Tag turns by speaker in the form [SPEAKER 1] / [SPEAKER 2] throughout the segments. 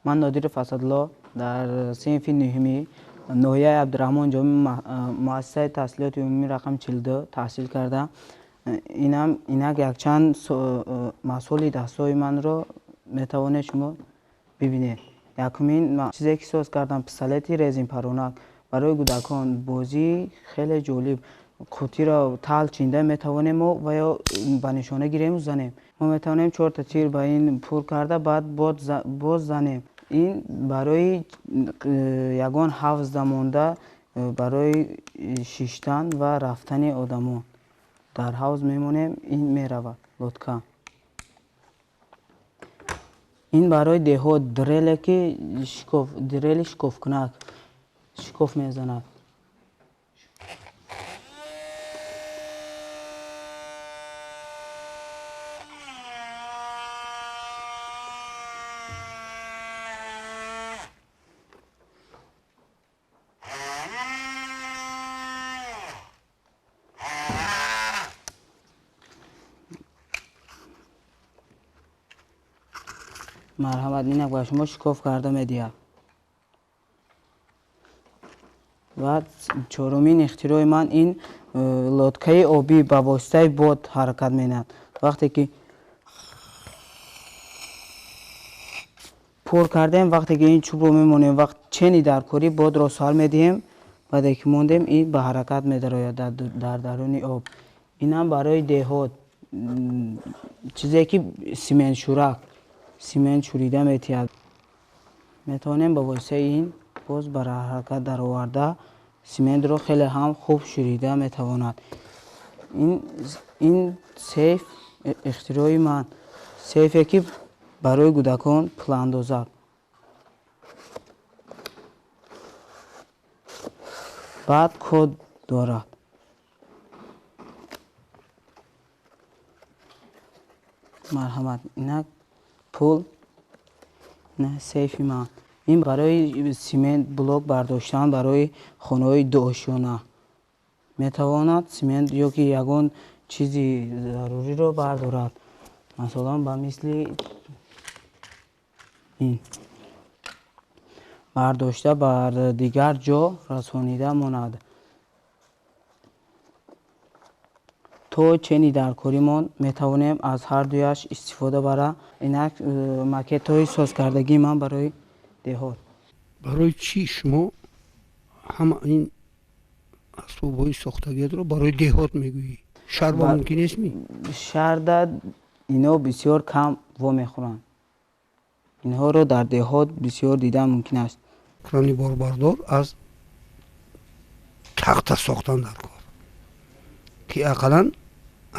[SPEAKER 1] Ман Нодиров Асадулло дар синфи нӯҳуми ноҳияи Абдураҳмон Ҷомӣ муассисаи таҳсилоти умумӣ рақами 42 таҳсил кардам. Инам инак якчанд маҳсули дастҳои манро метавонед шумо бибинед. Якумин чизе ки соз кардам, пистолети резинпаронак барои кӯдакон, бозии хеле ҷолиб. Қуттиро тал чинда метавонем мо ва ё ба нишона гирему занем. Мо метавонем 4 тир ба ин пур карда, баъд боз занем. Ин барои ягон ҳавзда монда, барои шиштан ва рафтани одамон. Дар ҳавз мемонем, ин меравад лодка. Ин барои деҳот дреле ки дрели шикофкунак, шикоф мезанад. Марҳамат, инак ба шумо шикоф карда медиҳад. Ва чорумин ихтирои ман ин лодкаи обӣ ба воситаи бод ҳаракат менамояд. Вақте ки пур кардем, вақте ки ин чӯбро мемонем, вақт чени дар кори бодро сар медиҳем, баъде ки мондем, ин ба ҳаракат медарояд дар даруни об. Инам барои деҳот, чизе ки симентшӯрак, симент шӯрида метиҳад. Метавонем ба воситаи ин боз ба ҳаракат дароварда симентро хеле ҳам хуб шӯрида метавонад. Ин сейф ихтирои ман, сейфе ки барои кӯдакон пуландозак. Баъд код дорад. Марҳамат, инак пул, на сейфи ман. Ин барои симент блок бардоштан барои хонаҳои дуошёна. Метавонад симент ё ки ягон чизи заруриро бардорад. Масалан, ба мисли ин бардошта бар дигар ҷо расонида монад. То чени дар коримон метавонем аз ҳар дуяш истифода бара. Инак макетҳои созкардагии ман барои деҳот.
[SPEAKER 2] Барои чӣ шумо ҳама ин асбобҳои сохтагиятро барои деҳот мегӯӣ? Шаҳр ба мумкин нест ми?
[SPEAKER 1] Шаҳрда ино бисёр кам вомехӯранд. Инҳоро дар деҳот бисёр дидан мумкин аст.
[SPEAKER 2] Крани борбардор аз тахта сохтан дар кор, ки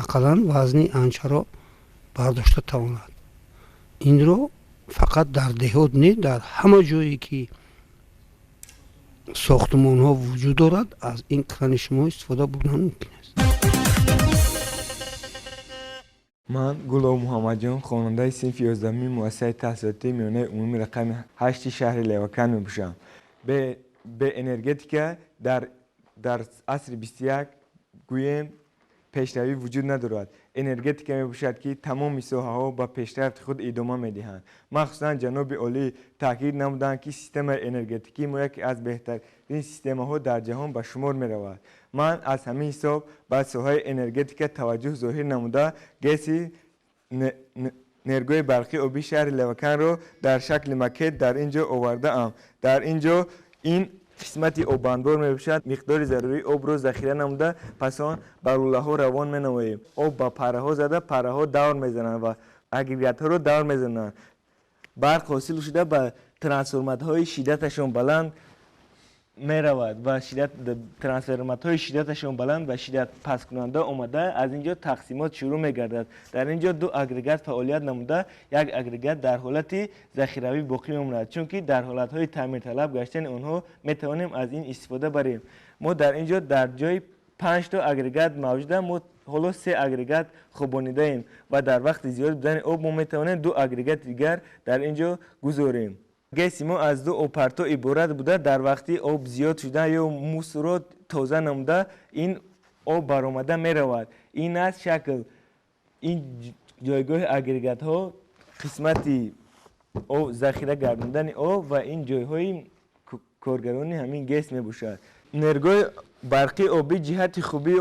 [SPEAKER 2] ақаллан вазни анчаро бардошта тавонад. Инро фақат дар деҳот не, дар ҳама ҷое ки сохтмонҳо вуҷуд дорад, аз ин крани шумо истифода бурдан мумкин аст.
[SPEAKER 3] Ман Гулов Муҳаммадҷон, хонандаи синфи 11 муассисаи таҳсилотии миёнаи умумӣ рақами 8 шаҳри Левакан мебошам. Бе энергетика дар асри 21 гӯем пешравӣ вуҷуд надорад. Энергетика мебошад, ки тамоми соҳаҳо ба пешрафти худ идома медиҳанд. Махсусан ҷаноби олӣ таъкид намуданд, ки системаи энергетикии мо яке аз беҳтарин системаҳо дар ҷаҳон ба шумор меравад. Ман аз ҳамин ҳисоб ба соҳаи энергетика таваҷҷӯҳ зоҳир намуда, ГЭСи нергоҳи барқи обии шаҳри Леваканро дар шакли макет дар ин ҷо овардаам. Дар ин ҷо ин қисмати оббандбор мебошад, миқдори зарурии обро захира намуда, пас он ба лӯлаҳо равон менамоем. Об ба парраҳо зада, парраҳо давр мезананд ва агрегатҳоро давр мезананд. Барқ ҳосил шуда ба трансформаторҳои шиддаташон баланд меравад ва трансформаторҳои шиддаташон баланд ва шиддат пасткунанда омада аз ин ҷо тақсимот шурӯъ мегардад. Дар ин ҷо ду агрегат фаъолият намуда, як агрегат дар ҳолати захиравӣ боқӣ мемонад, чунки дар ҳолатҳои таъмирталаб гаштани онҳо метавонем аз ин истифода барем. Мо дар ин ҷо дар ҷои 5 то агрегат мавҷудам, мо ҳоло 3 агрегат хобонидаем ва дар вақти зиёд будани об мо метавонем 2 агрегати дигар дар ин ҷо гузорем. ГЭСи мо аз 2 обпарто иборат буда, дар вақти об зиёд шудан ё мусро тоза намуда ин об баромада меравад. Ин аст шакл, ин ҷойгоҳи агрегатҳо, қисмати Захира гардондани об ва ин ҷойҳои коргарони ҳамин ГЭС мебошад. Нергоҳи барқи обӣ ҷиҳати хубии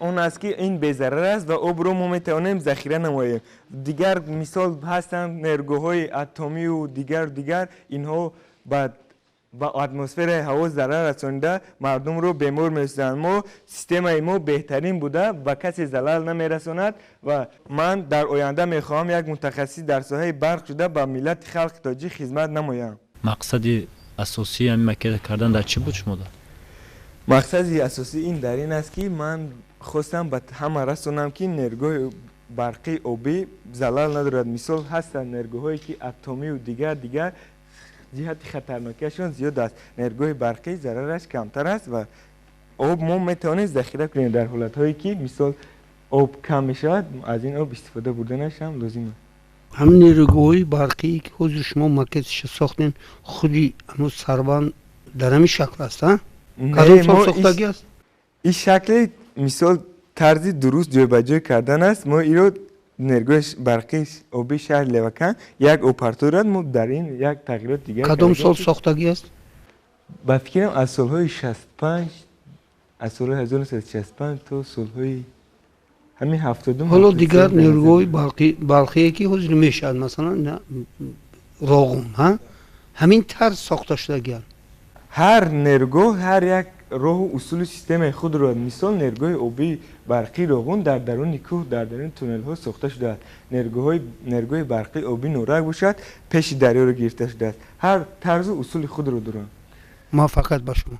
[SPEAKER 3] он аст, ки ин безарар аст ва обро мо метавонем захира намоем. Дигар мисол ҳастанд нергоҳҳои атомию дигар, инҳо ба атмосфераи ҳаво зарар расонида, мардумро бемор месозанд. Мо системаи мо беҳтарин буда, ба касе залал намерасонад ва ман дар оянда мехоҳам як мутахассис дар соҳаи барқ шуда, ба миллати халқи тоҷик хизмат намоям.
[SPEAKER 4] Мақсади асосии ҳамин макета кардан дар чӣ буд шумода?
[SPEAKER 3] Мақсади асосӣ ин дар ин аст, ки ман хостам ба ҳама расонам, ки нергоҳи барқи обӣ залал надорад. Мисол, ҳастанд нергоҳҳое, ки атомию дигар, ҷиҳати хатарнокиашон зиёд аст. Нергоҳи барқӣ зарараш камтар аст ва об мо метавонем захира кунем. Дар ҳолатҳое, ки мисол об кам мешавад, аз ин об истифода бурданаш ҳам лозим аст.
[SPEAKER 2] Ҳамин нерӯгоҳҳои барқие, ки ҳозир шумо макеташа сохтем, худи ҳамун сарбанд дар ҳамин шакл аст, а? Кадом сол сохтагӣ аст?
[SPEAKER 3] Ин шакли, мисол, тарзи дуруст ҷойбаҷой кардан аст. Мо иро нергоҳи барқи оби шаҳри Левакан як обпартов дорад, мо дар ин як тағйирот дигар.
[SPEAKER 2] Кадом сол сохтагӣ аст?
[SPEAKER 3] Ба фикрам, аз солҳои 65, аз солҳои 1965 то солҳои ҳамин 70-ум.
[SPEAKER 2] Ҳоло дигар нерӯгоҳи барқие, ки ҳозир мешавад, масалан Роғун, ҳамин тарз сохта шудагианд?
[SPEAKER 3] Ҳар нерӯгоҳ ҳар як роҳу усули системаи худро. Мисол, нерӯгоҳи обии барқии Роғун дар даруни кӯҳ, дар даруни туннелҳо сохта шудааст. Нерӯгоҳи барқии оби Норак бошад, пеши дарёро гирифта шудааст. Ҳар тарзу усули худро доранд.
[SPEAKER 2] Муваффақият ба шумо.